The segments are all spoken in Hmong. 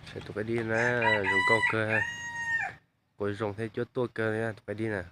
Saib tus qaib dib na, zoo nkauj kawg, quas zoo thiab cuab tuaj kawg li tus qaib dib na.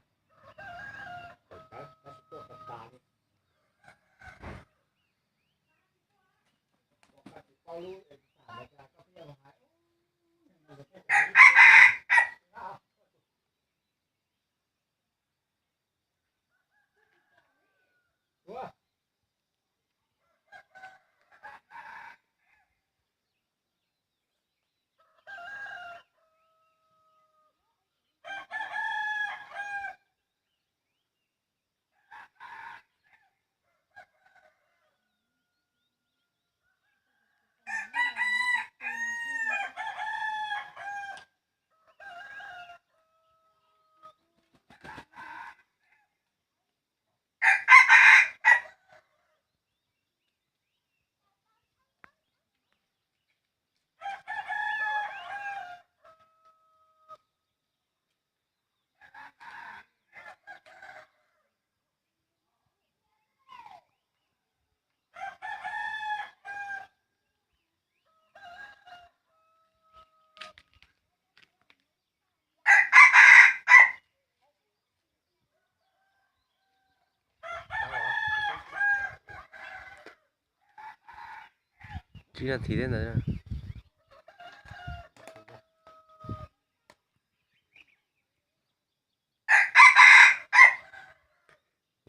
Tsib nas this thiab ntawd.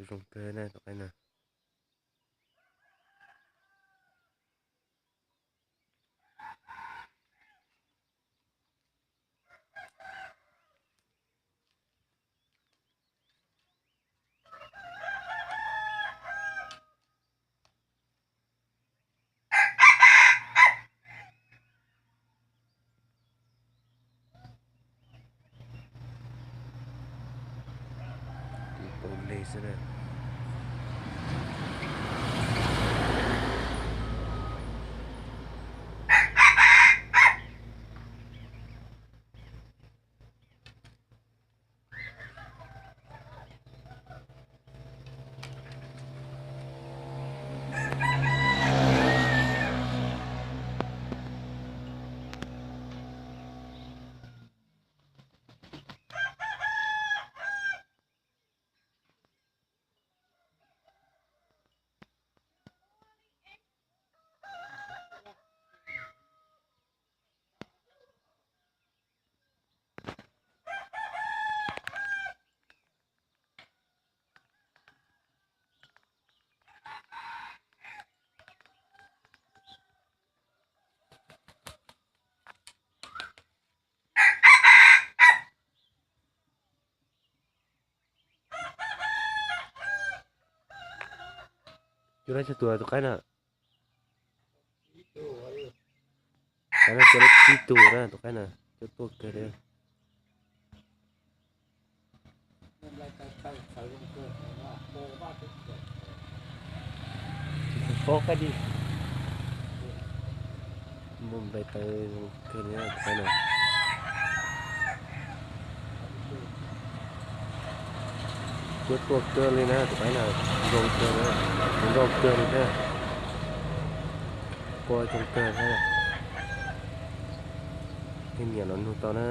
Zoo kawg na tus qaib na. Ib pob nplej xwb na. Cuaj lab xya tus tus qaib na. Qaib no cuaj lab tsib tug na tus qaib na, cuab tuaj kawg li. Tsis tau paub qaib dib. Muaj nplai tawv zoo kawg li tus qaib na. Cuab tuaj kawg li na tus qaib na, zoo kawg li, zoo nkauj kawg li thiab. Quaj zoo kawg thiab. Leej niam los nug tau na.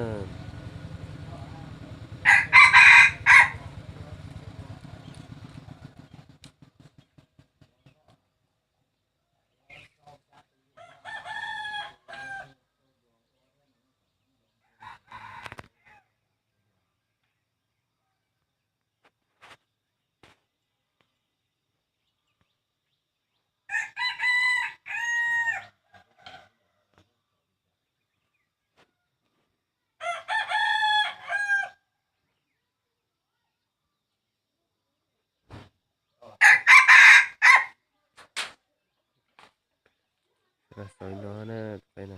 Xav li no na tus qaib na.